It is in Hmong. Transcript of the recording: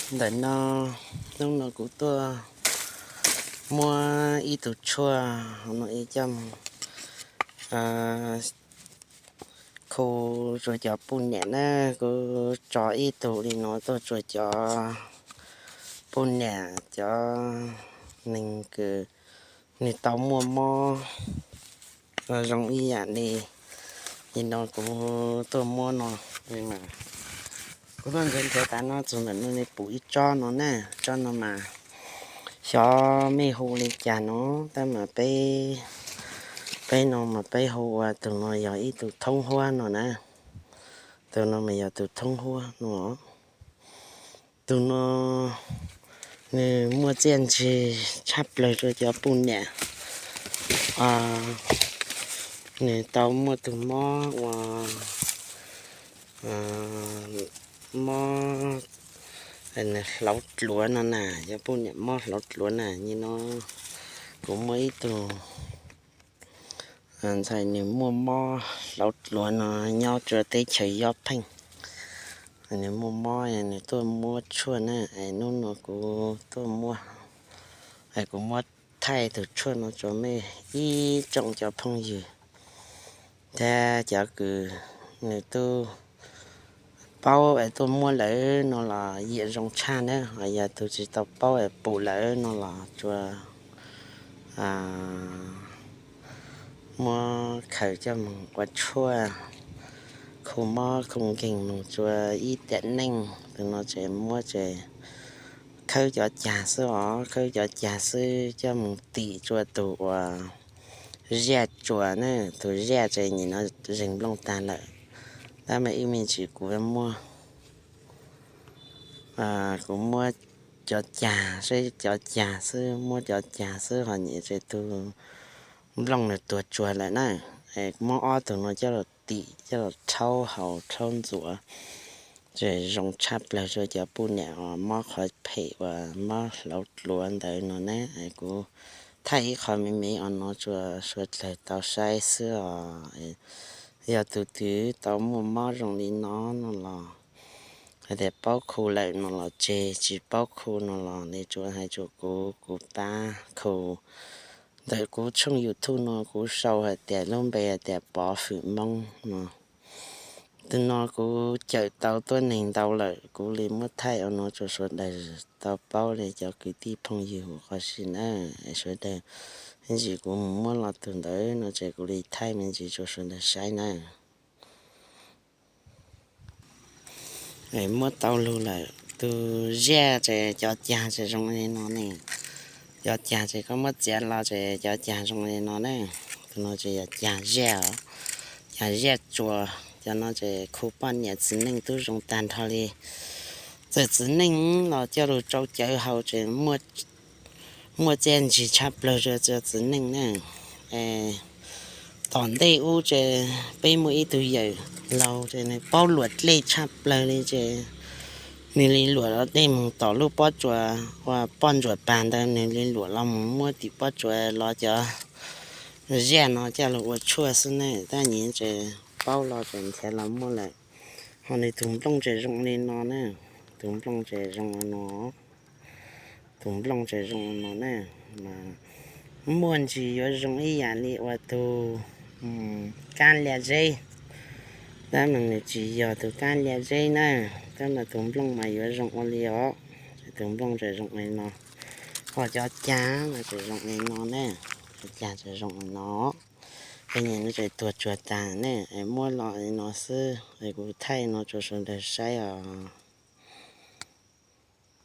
Ntawm no, hnub no kuv tuaj muab ib tug tshuaj no ib coj mus khu rua cov puj niam na. Kuv tso ib tug li no tuaj rua cov puj niam, cov neeg kws nws tau muaj mob zoo ib yam li no kuv tuaj muab no. Kuv tuaj nrhiav nrhiav tas no txug ntawm no nws pum ib tsob no na. Tsob no mas xyov mej hu li cas no, tab mas peb, peb no mas peb hu ua tug no yog ib tug thoob huab no na. Tug no mas yog tug thoob huab no. Tug no nws muaj txiaj ntsig tshaj plawg rua cov puj niam. Nws tau muaj tug mob ua mob hlauv dluav no na, cov puj niam mob hlauv dluav na. Nim no kuv muaj ib tug ntxhais nws muaj mob hlauv dluav no nyob rua teb chaws Yob Pheej. Nws muaj mob, nws tuaj muab tshuaj na, es hnub no kuv tuaj muab, es kuv muab thaij tug tshuaj no rua mej ib tsoom cov phooj ywg thiab cov kws nws tub paub es tuaj muab lawm no los yiam zoo tshaj na. Ho yog tug tsis tau paub es pum lawm no los tsuas muab khaws coj moog ua tshuaj khu mob khu nkeeg moog rua ib tiam neej. Tug no ces muab ces khawb cov cag xwb os, khawb cov cag xwb coj moog tim rua tug uas zaj tsuas na. Tug zaj ces nim no zeeg nplooj tag lawm, tab mas ib me ntsis kuv muab, kuv muab cov cag, saib cov cag xwb, muab cov cag xwb ho nim ces tug nplooj nws tuag tsuag lawm na. Muab ob tug no coj los tim coj los rhaub haus rhaub ntxuav, ces zoo tshaj plawg rua cov puj niam uas mob qhov phem uas mob hlauv dluav ntawd no na. Kuv thaij ib qho me me os no rua suav dlawg tau saib xwb os. Yog tug twg tau muaj mob zoo li no no los hais tias paub khu lawm no los tseg, tsis paub khu no los nej tsuas hais rua kuv, kuv pab khu. Ntawm kuv tshooj YouTube no kuv sau hais tias lub npe hais tias Pov Fwm Moob no. Tug no kuv cawm tau tuab neeg ntau lawm, kuv li muab thaij ua no rua sawv daws tau paub li cov kwv tij phooj ywg huv qhov si na. Sawv daws me ntsis kuv mus muab los tug ntawd no ces kuv li thaij me ntsis rua sawv daws saib na. Muab tau lug lawm, tug zaj ces cov cag ces zoo li no ne. Cov cag ces koj muab txiav los ces cov cag zoo li no na. Tug no ces yog cag zaj os, cag zaj tsuas. Cov no ces khu poj niam txiv neej tub zoo tag nrho li. Txawm txiv neej los coj lug rau cawv haus ces muaj txiaj ntsig tshaj plawg rua cov txiv neej na. Tom ntej ub ces peb muaj ib tug yawm laug ces nws paub luam dlej tshaj plawg li ces nws li luam los dlej moog tom lub pob tsuas ua poj ntsuam pag ntawd, nws li luam los mus muab tim pob tsuas los cov zaj no coj lug ua tshuaj xwb ne. Tab nim ces paub los ces nrhiav los muaj lawm. Ho nws tug nplooj ces zoo li no na, tug nplooj ces zoo no, tug nplooj ces zoo no na. Muaj ntsis yuav zoo ib yam li ua tug kaab lia zeb, tab mas nws tsis yog tug kaab lia zeb na. Tab mas tug nplooj mas yuav zoo ua li os, tug nplooj ces zoo li no. Ho cov cag no ces zoo li no ne, cov cag ces zoo li no. Ces nws ces tuag tsuag tag ne, muab los li no xwb, kuv thaij no rua sawv daws saib os.